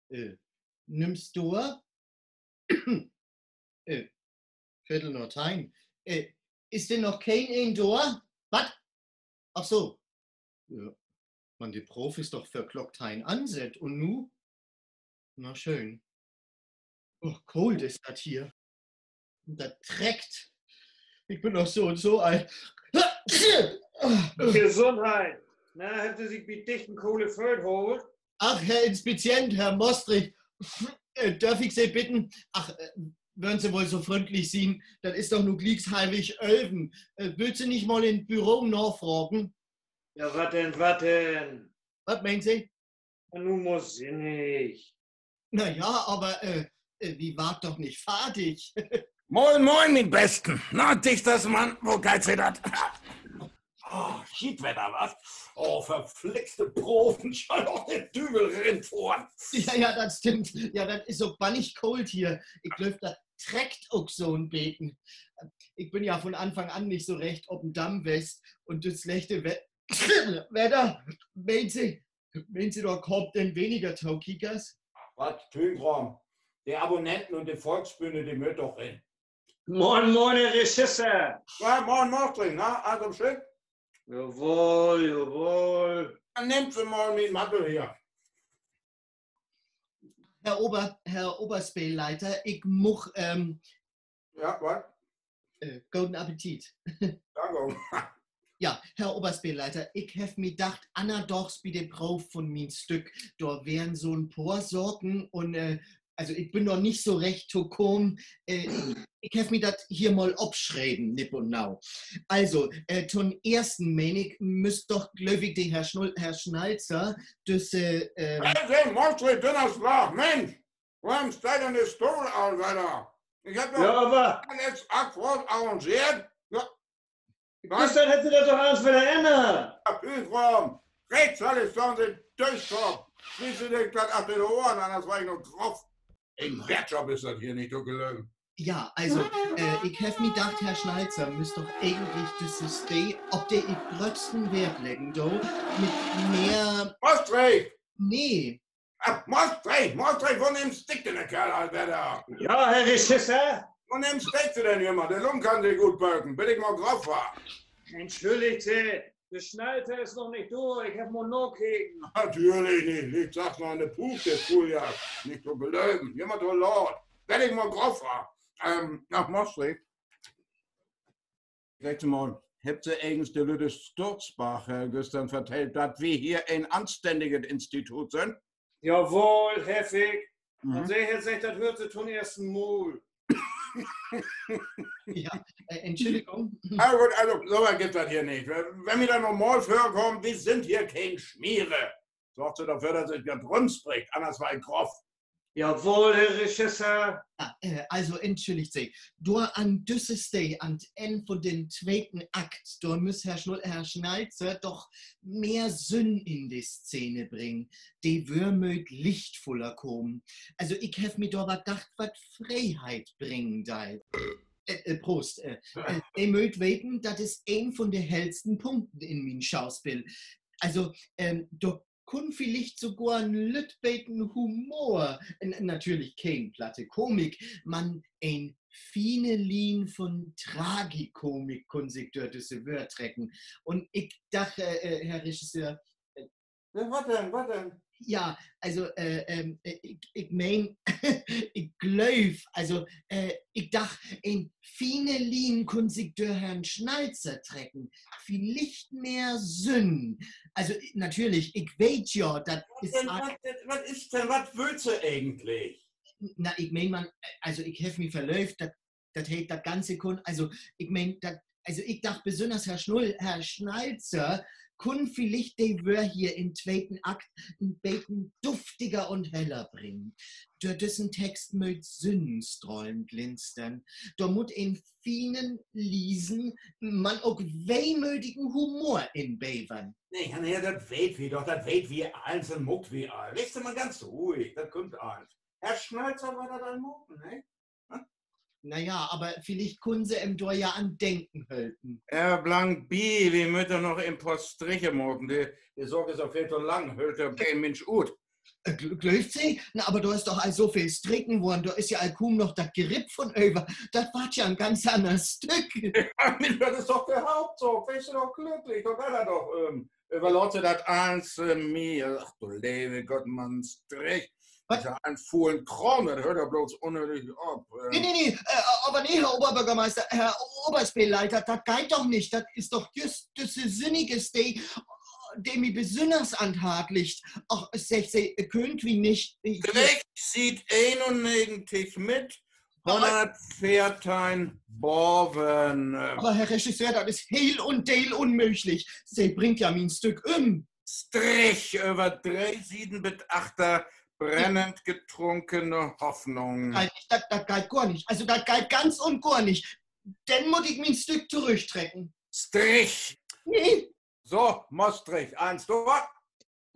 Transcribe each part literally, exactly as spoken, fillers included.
Äh, nimmst du? Äh, Viertel na teihn. Äh, is denn noch keen een dor? Wat? Ach so. Ja. Man, de Proov is doch för Klock teihn ansett. Un nu? Na schöön. Oh, koolt is dat hier. Un dat treckt. Ik bün doch so un so al. Gesundheit. Na, hebbt Se sik bi dichten kole Fööt haalt? Ach, Herr Inspizient, Herr Mostrich, äh, dörf ik Se bidden? Ach, äh, wörrn Se woll so fründlich sien, dat is doch nu glieks halvig ölven. Äh, wüllt Se nich mal in't Büro nafragen? Ja, wat denn, wat denn? Wat meent Se? Na, nu mal sinnig. Na ja, aver, äh, äh, wi warrt doch nich fardig. Moin, moin, mien Besten. Na, Dichtersmann, wo geiht Se dat? Oh, Schietwedder, wat? Oh, verflixte Proven, schall doch de Düvel rinfohren. Ja, ja, dat stimmt. Ja, dat is ok bannig koolt hier. Ik glööv, dat treckt ok so'n beten. Ik bün ja vun Anfang an nich so recht op den Damm west un düt slechte We-, Wedder, meent Se, meent Se, dor kaamt denn weniger Tokiekers? Wat Tüünkraam. De Abonnenten un de Volksbühne, de mööt doch rin. Moin, moin, Herr Regisseur. Ja, moin, Mostrich, na, allens schick? Jawoll, jawoll. Denn nehmt Se mal mien Mantel hier. Herr Ober-, Herr Oberspeelleiter, ik much, ähm, Ja, wat? Äh, goden Appetit. Danke. Ja, Herr Oberspeelleiter, ik heff mi dacht, annerdaags bi de Proov vun mien Stück, dor weren so'n poor Saken un, äh, also ik bün noch nich so recht to kamen, äh, ik heff mi dat hier mal opschreven, nipp un nau. Also, äh, to'n eersten, meen ik, müss doch, glööv ik, de Herr Schnul-, Herr Schnalzer, düsse, ähm, Hey, Se, Mostrich, Dünnerslag, Minsch! Worüm steiht denn de Stohl al wedder? Ik heff doch Ja, aver allens akkraat arrangeert. Ja. Güstern hett sik dat doch allens wedder ännert. Ach, Tüünkraam. Rechts hett Se so'n Dööskopp. Smiet Se sik dat achter de Ohren, anners warr ik noch groff. En Wertschop is dat hier nich to glöven. Ja, also, äh, ik heff mi dacht, Herr Schnalzer müss doch egentlich düsse Steed, op de ik gröttsten Weert leggen do, mit mehr Mostrich! Nee. Ach, Mostrich, Mostrich, wo nehmst du denn de Kerl al wedder? Ja, Herr Regisseur? Wo nehmst du denn jümmer? De Lung kann sik utböken, bün ik mal groff. Entschülligt Se, de Schnalzer is noch nich dor, ik heff mal nakeken. Natürlich nich, licht sacht noch in de Puuv, de Schuljacke. Nich to glöven, jümmer to laat. Bün ik mal groff. Ähm, na, Mostrich. Seggt Se mal, hebbt Se egens de lütte Sturzbach, äh, güstern vertellt, dat wi hier en anstänniget Institut sünd? Jawoll, heff ik. Mhm. Un se hett seggt, dat höört se to'n eersten Mal. Ja, äh, Entschuldigung. Also goot, also, so wat gifft dat hier nich. Wenn, wenn wi dat noch mal vörkaamt, wi sünd hier keen Schmiere. Sorgt Se dorför, dat Se dat rümsprickt, anners warr ik groff. Jawoll, Herr Regisseur. Ja, äh, also, entschülligt Se. Dor an düsse Steed, an't Enn vun den tweeten Akt, dor müss Herr Schnul-, Herr Schnalzer doch mehr Sünn in de Szene bringen. De Wöör mööt lichtvuller kamen. Also, ik heff mi dor wat dacht, wat Freeheit bringen deit. Äh, äh, Prost. Äh, äh, Se mööt weten, dat is een vun de hellsten Punkten in mien Schauspill. Also, ähm, dor kunn villicht sogor en lütt beten Humor, n-, natürlich keen platte Komik, man en fiene Lien vun Tragikomik kunn sik dör düsse Wöör trecken. Un ik dach, äh, äh, Herr Regisseur, äh, Ja, wat denn, wat denn? Ja, also, äh, ähm, äh, ik, ik meen, ik glööv, also, äh, ik dach, en fiene Lien kunn sik dör Herrn Schnalzer trecken. Villicht mehr Sünn. Also, i-, natürlich, ik weet ja, dat is denn, al- wat, wat is denn, wat wüllt Se egentlich? Na, ik meen, man, also, ik heff mi verlöövt, dat, dat heet, dat Ganze kunn, also, ik meen, dat, also, ik dach besünners, Herr Schnull-, Herr Schnalzer kunn villicht de Wöör hier in'n tweeten Akt en beten duftiger un heller bringen. Dör düssen Text mööt Sünnenstrahlen glinstern. Dor mutt en fienen, liesen, man ok wehmötigen Humor in bevern. Nee, ja, nee, dat weet wi doch, dat weet wi allens, dat maakt wi all. Wees Se man ganz ruhig, dat kummt allens. Herr Schnalzer warrt dat all maken, ne? Na ja, aver villicht kunnen Se em dor ja an denken helpen. Äh, blangenbi, wi mööt noch en poor Striche maken. De, de Saak is al veel to lang, höllt dor keen Minsch ut. Äh, gl-, glöövt Se? Na, aver dor is doch al so veel stricken worrn, dor is ja al kuum noch dat Geripp vun över. Dat warrt ja en ganz anner Stück. Minsch, dat is doch de Hauptsaak. Wees doch glücklich, dor geiht dat doch üm. Överlaat Se dat allens, äh, mi. Ach du leve Gott, Mann, Strich. Wat? Dat is ja en fulen Kraam, dat höört ja blots unnödig op. Nee, nee, nee, äh, aver nee, Herr Oberbürgermeister, Herr Oberspeelleiter, dat geiht doch nich. Dat is doch jüst düsse sünnige Steed, de mi besünners an't Hart liggt. Ach, seggt Se, köönt wi nich, äh, hier Strich, Siet eenunnegentig mit, hunnertveerteihn baven. Aver Herr Regisseur, dat is heel un deel unmööglich. Se bringt ja mien Stück üm. Strich över dree Sieden bet achter, brennend getrunkene Hoffnung. Geiht nich, dat, dat geiht gor nich. Also, dat geiht ganz un gor nich. Denn mutt ik mien Stück torügtrecken. Strich. Nee. So, Maastricht, allens dor?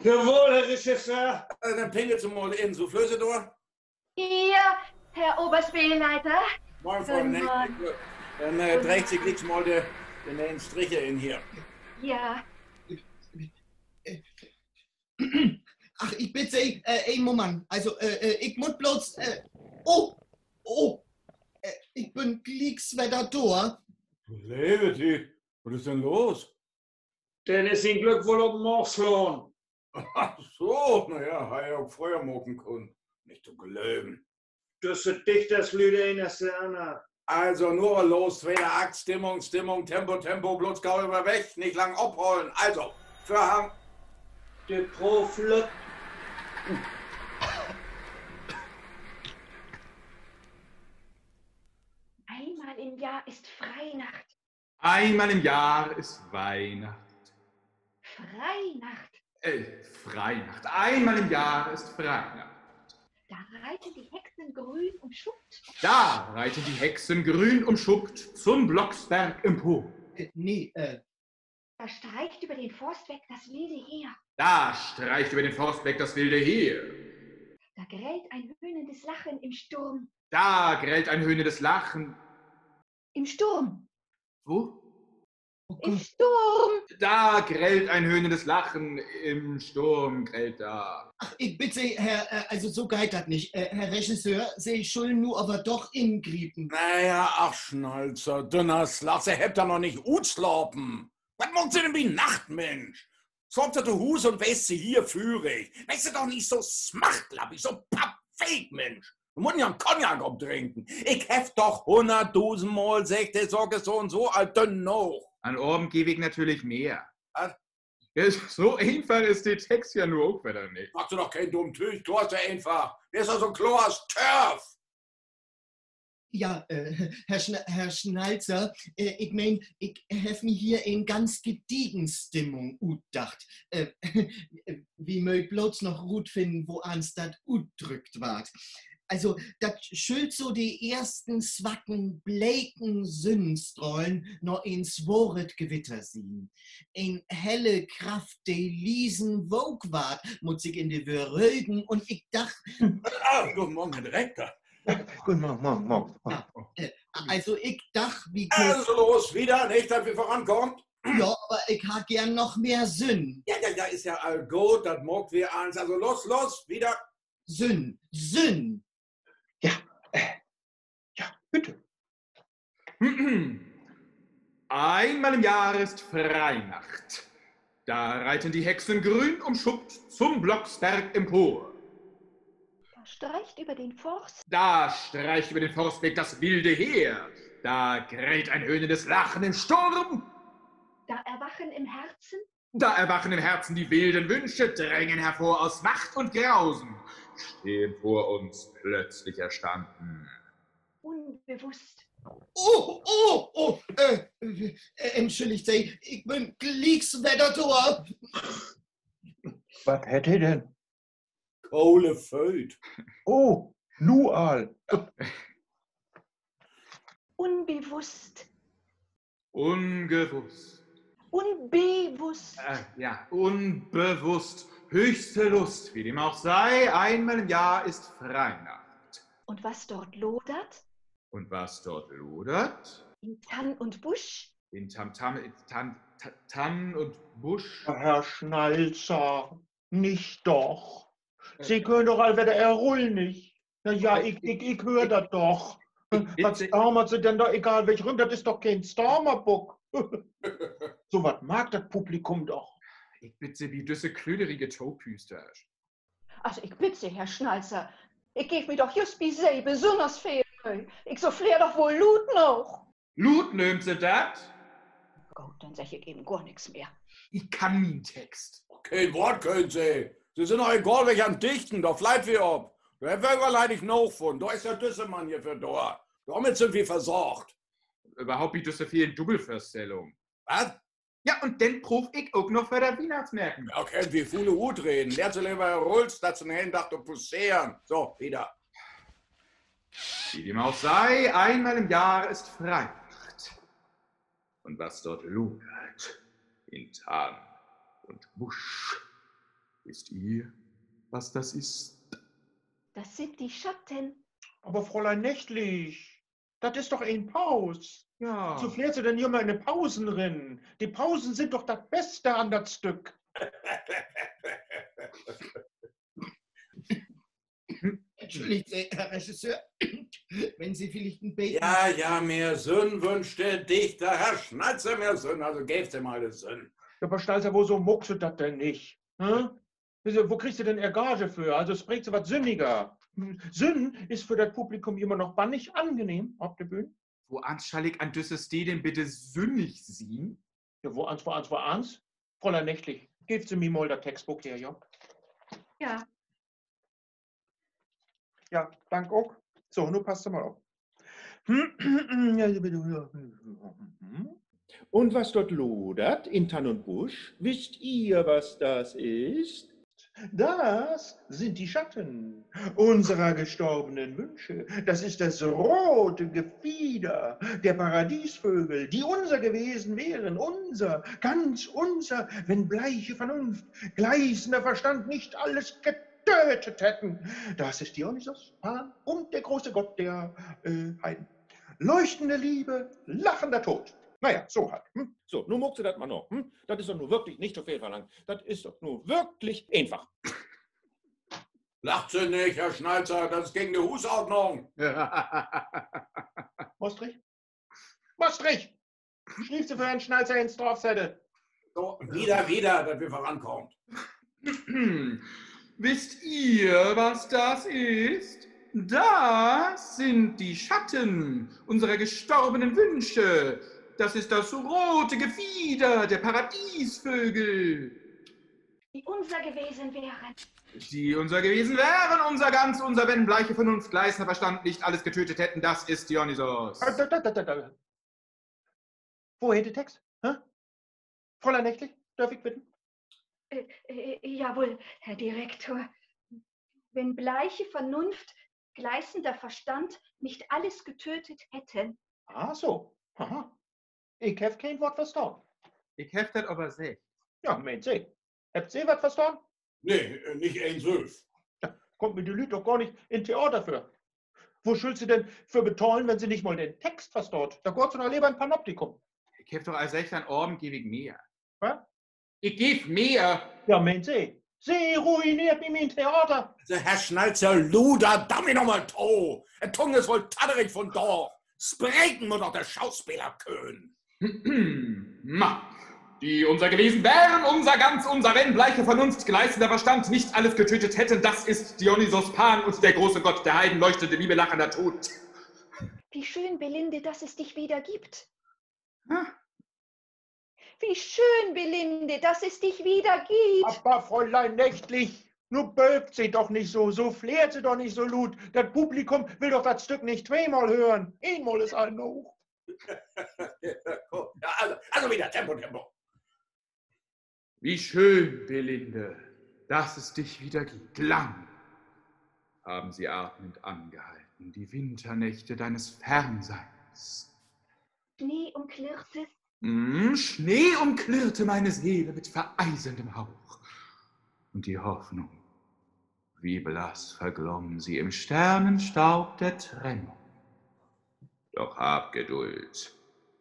Jawoll, Herr Regisseur. Äh, denn pingelt Se mal in, Soufflöse dor. Hier, Herr Oberspeelleiter. Moin, Fro Guten Morgen. Denn, äh, dreegt Se glieks mal de, de ne'en Striche in hier. Ja. Ach, ik bidd Se, äh, een Moment. Also, äh, äh, ik mutt blots, äh, oh, oh, äh, ik bün glieks wedder dor. Leve Tiet, wat is denn los? Den is sien Glück woll op 'n Maag slaan. Ach so, na ja, harr he ok fröher maken kunnt. Nich to glöven. Düsse Dichterslüüd, een na de anner. Also, nu los, tweede Akt, Stimmung, Stimmung, Tempo, Tempo, blots gau överweg, nich lang ophollen. Also, Vörhang. De Proov löppt. Einmal im Jahr ist Freinacht. Einmal im Jahr ist Weihnacht. Freinacht. Äh, Freinacht. Einmal im Jahr ist Freinacht. Da reiten die Hexen grün umschuppt. Da reiten die Hexen grün umschuppt zum Blocksberg empor. Äh, nee, äh. Da streicht über den Forst weg das wilde Heer. Da streicht über den Forst weg das wilde Heer. Da grellt ein höhnendes Lachen im Sturm. Da grellt ein höhnendes Lachen. Im Sturm. Wo? Im Sturm. Da grellt ein höhnendes Lachen, im Sturm grellt da. Ach, ik bidd Se, Herr, äh, also so geiht dat nich. Äh, Herr Regisseur, Se schullen nu aver doch ingriepen. Na ja, ach, Schnalzer, Dünnerslag, Se hebbt doch noch nich utslapen. Wat maakt Se denn bi Nacht, Minsch? Slaapt Se to Huus un weest Se hier fürig. Weest Se doch nich so smachtlappig, so pappweek, Minsch. Wi mutten ja 'n Cognac opdrinken. Ik heff doch hunnertdusend Mal seggt, de Saak is so un so al dünn noog. An'n Avend geev ik natürlich mehr. Wat? Ja, so eenfach is de Text ja nu ok wedder nich. Maak Se doch keen dumm Tüüg, kloor is dat eenfach. De is doch so kloor as Törf. Ja, äh, Herr Schna-, Herr Schnalzer, äh, ik meen, ik heff mi hier en ganz gediegen Stimmung utdacht. Äh, wi mööt blots noch rutfinnen, woans dat utdrückt warrt. Also, dat schüllt so de eersten swacken, bleken Sünnenstrahlen na en sworet Gewitter sien. En helle Kraft, de liesen waak warrt, mutt sik in de Wöör rögen un ik dach, Ah, guten Morgen, Herr Direkter. Guten Morgen, Morgen, Morgen. Ja, äh, also ik dach, wi Also los, wieder, nich, dat wi vörankaamt. Ja, aver ik harr geern noch mehr Sünn. Ja, ja, ja, is ja all goot, dat maakt wi allens. Also los, los, wieder. Sünn, Sünn. Ja, äh, ja, bitte. Einmal im Jahr ist Freinacht. Da reiten die Hexen grün umschuppt zum Blocksberg empor. Da streicht über den Forst. Da streicht über den Forstweg das wilde Heer. Da grellt ein höhnendes Lachen im Sturm. Da erwachen im Herzen Da erwachen im Herzen die wilden Wünsche, drängen hervor aus Macht und Grausen, stehen vor uns plötzlich erstanden. Unbewusst. Oh, oh, oh, äh, äh, entschulligt Se, ik bün glieks wedder dor. Wat hett he denn? Kole Fööt. Oh, nu al. Unbewusst. Ungewusst. Unbewusst. Äh, ja, unbewusst. Höchste Lust, wie dem auch sei, einmal im Jahr ist Freinacht. Und was dort lodert? Und was dort lodert? In Tann un Busch. In Tam-, Tam-, in Tann, Ta-, Tann un Busch. Herr Schnalzer, nich doch. Se köönt doch al wedder Ehr Rull nich. Na ja, ik, ik, ik höör dat doch. Wat staamert Se denn dor egal welk rüm? Dat is doch keen Staamerbook. So wat mag dat Publikum doch. Ik bidd Se bi düsse klöterige Topüstersch. Also, ik bidd Se, Herr Schnalzer, ik geev mi doch jüst bi Se besünners veel Möh. Ik souffleer doch woll luut noog. Luut nöömt Se dat? Goot, denn segg ik even gor nix mehr. Ik kann mien Text. Keen Woort köönt Se. Se sünd doch egal welk an Dichten, dor fleit wi op. Dor hebbt wi överleidig noog vun. Dor is ja düsse Mann hier för dor. Dormit sünd wi versorgt. Överhaupt bi düsse velen Dubbelvörstellungen. Wat? Ja, un denn proov ik ok noch för dat Wiehnachtsmärken. Ja, köönt wi fuule utreden. Lehrt Se lever Ehr Rull, statt den helen Dag to puscheren. So, wieder. Wie dem auch sei, einmal im Jahre ist Freinacht. Und was dort lodert in Tann und Busch, wisst ihr, was das ist? Das sind die Schatten. Aver Fräulein Nächtlich, dat is doch en Paus. Ja. Wo flehrt Se denn jümmer in de Pausen rin? De Pausen sünd doch dat Beste an dat Stück. Entschuldigt, äh, Herr Regisseur, wenn Sie vielleicht ein bisschen Ja, ja, mehr Sünn wünscht de Dichter, Herr Schnalzer, mehr Sünn, also geevt Se mal de Sünn. Ja, Herr Schnalzer, woso maakt Se dat denn nich? Hä? Wo kriegt Se denn Ehr Gage för? Also spreekt Se wat sünniger. Sünn is för dat Publikum jümmer noch bannig angenehm op de Bühn. Woans schall ik an düsse Steed denn bitte sünnig sien? Ja, woans, woans, woans? Fräulein Nächtlich, geevt Se mi mal dat Textbook her, ja? Ja. Ja, dank ok. So, nu passt Se mal op. Und was dort lodert in Tann und Busch, wisst ihr, was das ist? Das sind die Schatten unserer gestorbenen Wünsche. Das ist das rote Gefieder der Paradiesvögel, die unser gewesen wären, unser, ganz unser, wenn bleiche Vernunft, gleißender Verstand nicht alles getötet hätten. Das ist Dionysos, Pan und der große Gott der, äh, Heiden. Leuchtende Liebe, lachender Tod. Na ja, so halt. Hm? So, nu maakt Se dat mal na. Hm? Dat is doch nu wirklich nich to veel verlangt. Dat is doch nu wirklich eenfach. Lacht Se nich, Herr Schnalzer, dat is gegen de Huusordnung. Mostrich? Mostrich! Schrievt Se för Herrn Schnalzer en Strafzettel. So, wieder, wieder, dat wi vörankaamt. Wisst ihr, was das ist? Das sind die Schatten unserer gestorbenen Wünsche. Das ist das rote Gefieder der Paradiesvögel. Die unser gewesen wären. Die unser gewesen wären, unser ganz, unser, wenn bleiche Vernunft, gleißender Verstand nicht alles getötet hätten, das ist Dionysos. Äh, da, da, da, da, da. Wo heet de Text? Hä? Fräulein Nächtlich, dörf ik bidden? Äh, äh, jawoll, Herr Direktor. Wenn bleiche Vernunft, gleißender Verstand nicht alles getötet hätten. Ah, so. Aha. Ik heff keen Woort verstahn. Ik heff dat aver seggt. Ja, meent Se. Hebbt Se wat verstahn? Nee, äh, nich een Sülv. Ja, kummt mi de Lüüd doch gor nich in Theater vör. Wo schüllt Se denn för betahlen, wenn Se nich mal den Text verstaht? Dor gaht Se doch lever in Panoptikum. Ik heff doch al seggt, an'n Avend geev ik mehr. Wat? Ik geev mehr. Ja, meent Se. Se ruineert mi mien Theater. Also, Herr Schnalzer, luder, dau mi noch mal to. De Tung is woll tatterig vundaag. Spreken mutt doch de Schauspeler könen. Ma, die unser gewesen wären, unser ganz, unser wenn, bleiche Vernunft, gleißender Verstand, nicht alles getötet hätten, das ist Dionysos, Pan und der große Gott der Heiden, leuchtende Liebe, lachender Tod. Wie schön, Belinde, dass es dich wieder gibt. Hä? Wie schön, Belinde, dass es dich wieder gibt. Aver Fräulein Nächtlich, nu bölkt Se doch nich so, souffleert Se doch nich so luut. Dat Publikum will doch dat Stück nich tweemal hören. Eenmal is al noog. Ja, also, also wieder, Tempo, Tempo. Wie schön, Belinde, dass es dich wieder gibt. Lang haben sie atmend angehalten, die Winternächte deines Fernseins. Schnee umklirrte Mm, Schnee umklirrte meine Seele mit vereiselndem Hauch. Und die Hoffnung, wie blass verglomm sie im Sternenstaub der Trennung. Doch hab Geduld.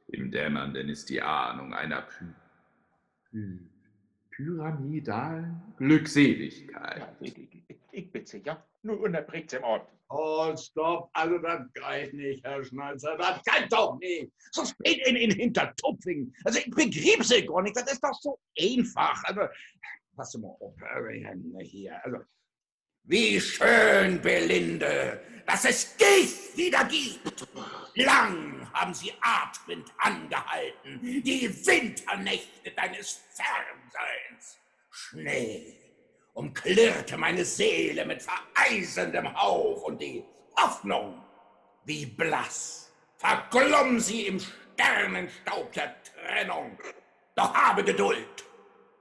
Im Dämmernden ist die Ahnung einer Py Py Pyramidalen Glückseligkeit. Ja, ik, ik, ik, ik bidd Se, ja? Nu ünnerbreekt Se em. Oh, stopp, also dat geiht nich, Herr Schnalzer, dat geiht doch nich. So speelt een in Hintertupfingen. Also, ik begriep Se gor nich, dat is doch so eenfach. Also, pass mal op, äh, hier, also, Wie schön, Belinde, dass es dich wieder gibt. Lang haben sie atmend angehalten, die Winternächte deines Fernseins. Schnell umklirrte meine Seele mit vereiserndem Hauch und die Hoffnung, wie blass, verglomm sie im Sternenstaub der Trennung. Doch habe Geduld.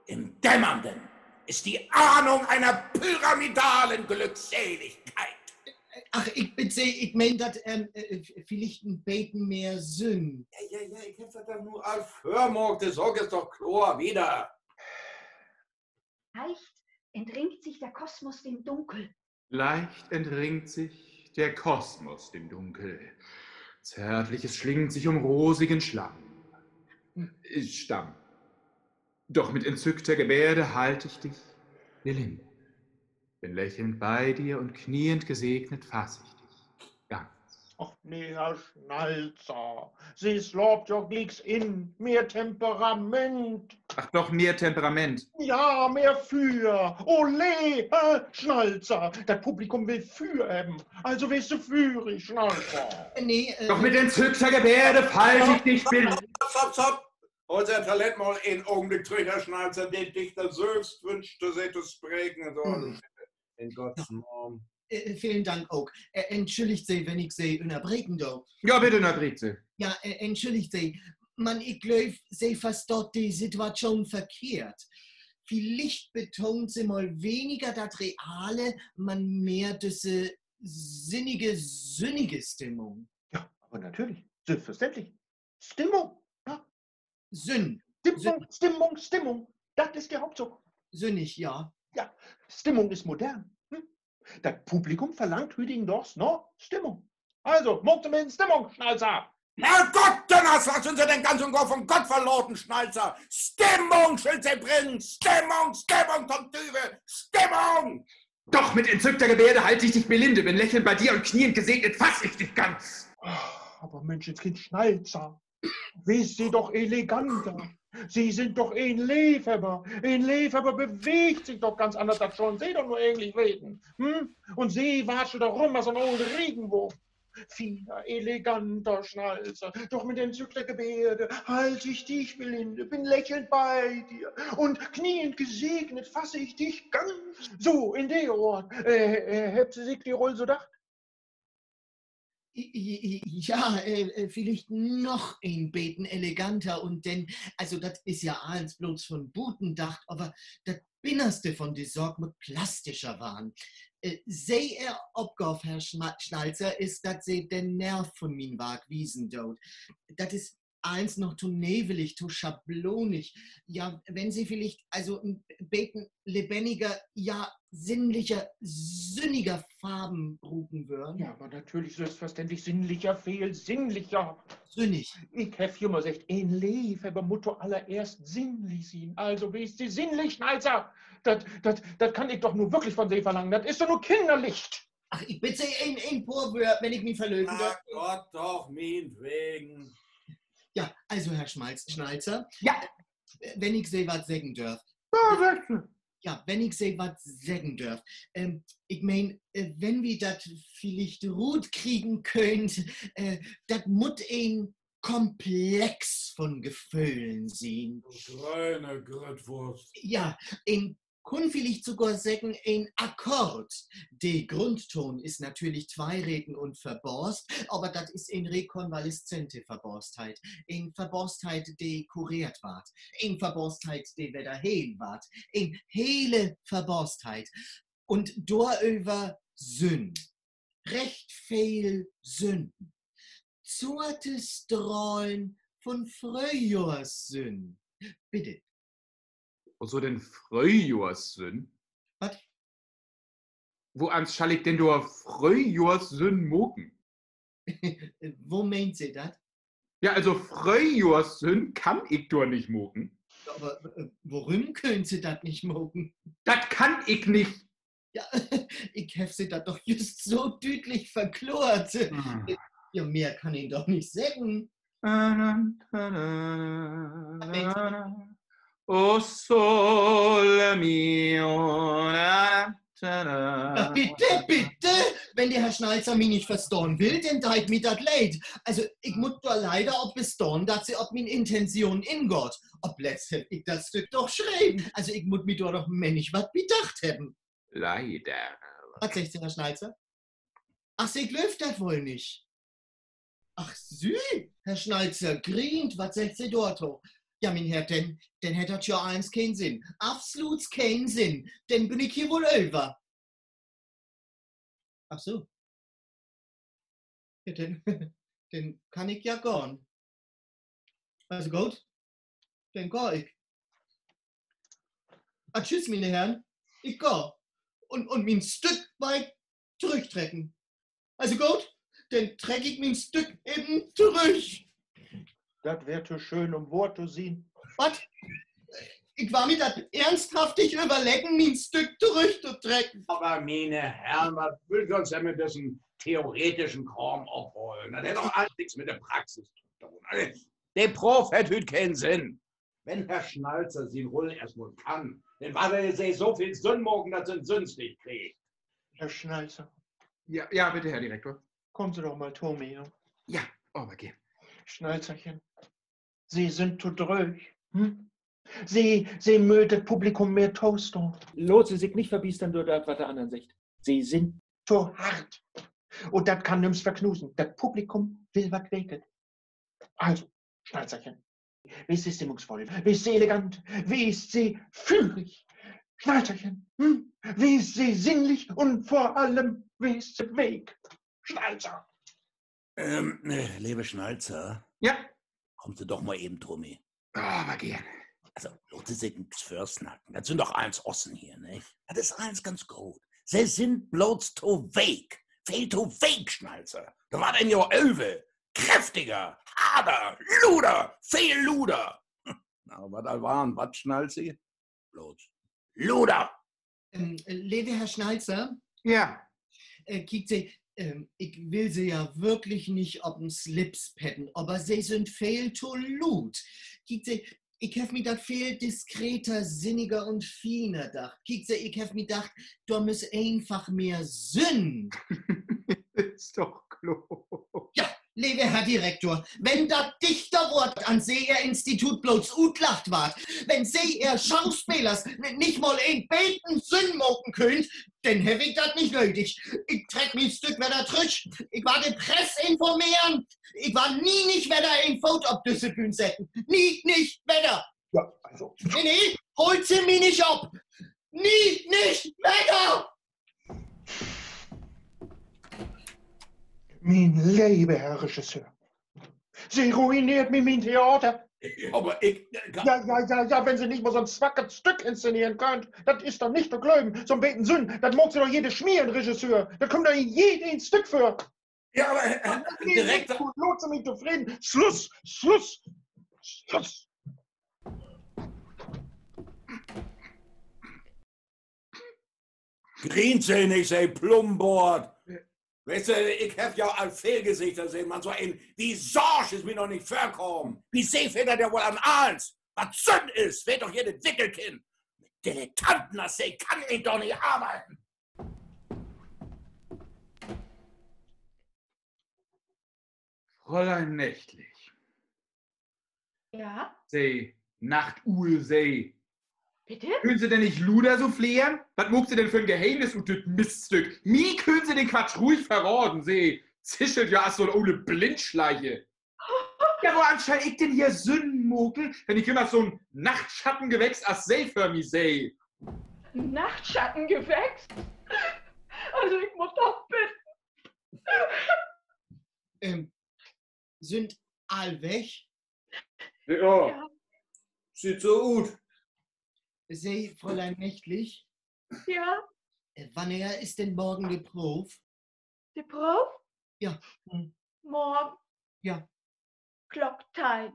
Im Dämmernden ist die Ahnung einer pyramidalen Glückseligkeit. Ach, ik bidd Se, ik meen dat, ähm, äh, villicht en beten mehr Sünn. Ja, ja, ja, ik heff dat doch nu al vörmaakt, de Saak is doch kloor, wieder. Leicht entringt sich der Kosmos dem Dunkel. Leicht entringt sich der Kosmos dem Dunkel. Zärtliches schlingt sich um rosigen Schlamm. Äh, Stamm. Doch mit entzückter Gebärde halt ich dich, Belinde. Bin lächelnd bei dir und kniend gesegnet fass ich dich ganz. Och nee, Herr Schnalzer, Se slaapt jo glieks in. Mehr Temperament. Ach doch, mehr Temperament. Ja, mehr Füer. Ole, Herr Schnalzer, dat Publikum will Füer hebben. Also wees Se fürig, Schnalzer. Nee, äh, Doch mit entzückter Gebärde fass ich dich, Belinde. Stopp, stopp, stopp. Holt Se Ehr Talent mal en Ogenblick trüch, Herr Schnalzer. De Dichter sülvst wünscht, Se to spreken. Also, in Gotts Naam. Äh, velen Dank ok. Äh, entschülligt Se, wenn ik Se ünnerbreken do. Ja, bitte ünnerbreekt Se. Ja, äh, entschülligt Se. Man ik glööv, Se verstaht de Situatschoon verkehrt. Villicht betoont Se mal weniger dat Reale, man mehr düsse sinnige, sünnige Stimmung. Ja, aver natürlich. Sülvstverständlich. Stimmung. Ja. Sünn. Stimmung, Stimmung, Stimmung. Dat is de Hauptsaak. Sünnig, ja. Ja, Stimmung is modern. Dat Publikum verlangt hüdigendaags na Stimmung. Also, maakt Se mal en Stimmung, Schnalzer! Herrgott Dünnerslag, sünd Se denn ganz un gor von Gott verlaten, Schnalzer? Stimmung schüllt Se bringen! Stimmung, Stimmung, to'n Düvel! Stimmung! Doch mit entzückter Gebärde halt ich dich, Belinde, bin lächelnd bei dir und kniend gesegnet fass ich dich ganz. Aver Minschenskind, Schnalzer, wees Se doch eleganter. Se sünd doch en Leevhebber. En Leevhebber beweegt sik doch ganz anners, dat schullen Se doch nu egentlich weten. Hm? Un Se watschelt doch rüm as so'n olen Regenwoorm. Fiener, eleganter Schnalzer, doch mit entzückter Gebärde halt ich dich, Belinde, bin lächelnd bei dir und kniend gesegnet fass ich dich ganz. So, in de Oort, äh, äh, hebbt Se sik de Rull so dacht? Ja, äh, äh, villicht noch en beten eleganter un denn, also dat is ja allens blots von buten dacht, aver dat Binnerste von de Saak mutt plastischer warrn. Äh, Se Ehr Opgaav, Herr Schma-, Schnalzer, is, dat Se den Nerv von mien Wark wiesen doot. Dat is allens noch to nevelig, to schablonig. Ja, wenn Se villicht, also, en beten lebenniger, ja, sinnlicher, sünniger Farven bruken wörrn. Ja, aver natürlich, sülvstverständlich sinnlicher, veel sinnlicher. Sünnig. Ik heff jümmer seggt, en Leevhebber mutt to allereerst sinnlich sien. Also, wees Se sinnlich, Schnalzer. Dat, dat, dat kann ik doch nu würklich von Se verlangen. Dat is doch nu kinnerlich. Ach, ik bidd Se, en, en poor Wöör, wenn ik mi verlöven dörv. Gott doch, mientwegen. Ja, also, Herr Schmalz-, Schnalzer, ja, wenn ik Se wat seggen dörv. Ja, segg. Ja, wenn ik Se wat seggen dörv. Ähm, ik meen, äh, wenn wi dat villicht rutkriegen köönt, äh, dat mutt en Komplex von Geföhlen sien. Gröne Grüttwurst. Ja, en kunn villicht sogor seggen, en Akkord. De Grundtoon is natürlich tweireten un verbaast, aver dat is en rekonvaleszente Verbaastheit. En Verbaastheit, de kureert warrt. En Verbaastheit, de wedder heel warrt. En hele Verbaastheit. Un doröver Sünn. Recht veel Sünn. Zarte Strahlen von Fröhjohrssünn. Bitte. Woso denn Fröhjohrssünn? Wat? Woans schall ik denn dor Fröhjohrssünn maken? Wo meent Se dat? Ja, also Fröhjohrssünn kann ik dor nich maken. Aver worüm köönt Se dat nich maken? Dat kann ik nich. Ja, ik heff Se dat doch jüst so düütlich verkloort. Ja, mehr kann een doch nich seggen. O sole mio. Bitte, bitte! Wenn de Herr Schnalzer mi nich verstahn will, denn deit mi dat leed. Also, ik mutt dor leider op bestahn, dat Se op mien Intention ingaht. Opletzt heff ik dat Stück doch schreven. Also, ik mutt mi dor doch männig wat bi dacht hebben. Leider. Wat seggt Se, Herr Schnalzer? Ach, Se glöövt dat woll nich. Ach, Se, Herr Schnalzer grient, wat seggt Se dorto? Ja, mien Herr, denn, denn hett dat ja allens keen Sinn. Absolut keen Sinn. Denn bün ik hier woll över. Ach so. Ja, denn, denn kann ik ja gahn. Also goot, denn gah ik. Ah, tschüss, miene Herren, ik gah. Un, un mien Stück weit torüchtrecken. Also goot, denn treck ik mien Stück even torüch. Dat weer to schöön, üm wohr to sien. Wat? Ik warr mi dat eernsthaftig överleggen, mien Stück torüchtotrecken. Aver miene Herren, wat wüllt wi uns denn mit düssen theoretischen Kraam ophollen? Dat hett doch allens nix mit de Praxis to doon. Also, de Proov hett hüüt keen Sinn. Wenn Herr Schnalzer sien Rull eerstmal kann, denn warrt he Se so veel Sünn maken, dat Se 'n Sünnstich kriegt. Herr Schnalzer. Ja, ja, bitte, Herr Direkter. Kaamt Se doch mal to mi, ja? Ja, aver geern. Schnalzerchen, Se sünd to dröög. Hm? Se, Se mööt dat Publikum mehr tostahn. Laat Se sik nich verbiestern dör dat, wat de annern seggt. Se sünd to hart. Un dat kann nüms verknusen. Dat Publikum will wat Weeket. Also, Schnalzerchen, wees Se stimmungsvoll, wees Se elegant, wees Se fürig. Schnalzerchen, hm? Wees Se sinnlich un vör allem wees Se week. Schnalzer! Leve Schnalzer, ja, kaamt Se doch mal even to mi. Aver geern. Also, laat Se sik nix vörsnacken. Dat sünd doch allens Ossen hier, nich? Dat is allens ganz goot. Se sünd blots to week. Veel to week, Schnalzer. Dor warrt een ja över. Kräftiger, harder, luder, veel luder. Na, wat al warrn, wat, Schnalzi? Blots luder. Leve Herr Schnalzer? Ja. Kiekt Se, ik will Se ja würklich nich op 'n Slips pedden, aver Se sünd veel to luut. Kiekt Se, ik heff mi dat veel diskreter, sinniger un fiener dacht. Kiekt Se, ik heff mi dacht, dor müss eenfach mehr Sünn. Is doch kloor. Ja, leve Herr Direkter, wenn dat Dichterwoort an Se Ehr Institut blots utlacht warrt, wenn Se Ehr Schauspelers nich mal en beten Sünn maken köönt, denn heff ik dat nich nödig. Ik treck mien Stück wedder trüch. Ik warr de Press informeren. Ik warr nie nich wedder en Foot op düsse Bühn setten. Nie nich wedder. Nee, nee, haalt Se mi nich op. Nie nich wedder! Mien leve Herr Regisseur, Se ruineert mi mien Theater. Aver ik, ja, ja, ja, wenn Se nich mal so'n swacket Stück inszeneren köönt, dat is doch nich to glöven. So'n beten Sünn, dat maakt Se doch jede Smier in Regisseur. Dat kummt doch in jedeen Stück vör. Ja, aver Herr Direkter, laat Se mi tofreden. Sluss, Sluss, Sluss. Grient Se nich, Se Plumboort. Weetst du, ik heff ja al veel Gesichter sehn, man so en Visage is mi noch nich vörkamen. Bi Se fehlt dat ja woll an allens. Wat Sünn is, weet doch jedet Wickelkind. Mit Dilettanten as Se kann een doch nich arbeiden. Fräulein Nächtlich. Ja? Se Nachtuul, Se. Bitte? Köönt Se denn nich luder suffleren? Wat maakt Se denn för 'n Geheemnis ut düt Miststück? Mi köönt Se den Quatsch ruhig verraden, Se zischelt ja as so'n ole Blindschleiche. Ja, woans schall ik denn hier Sünn maken, wenn ik jümmers so'n Nachtschattengewächs as Se vör mi seh? Nachtschattengewächs? Also, ik mutt doch bidden. Sünd all weg? Ja. Süht so ut. Se, Fräulein Nächtlich? Ja? Wannehr is denn morgen de Proov? De Proov? Ja. Morgen? Ja. Klock teihn.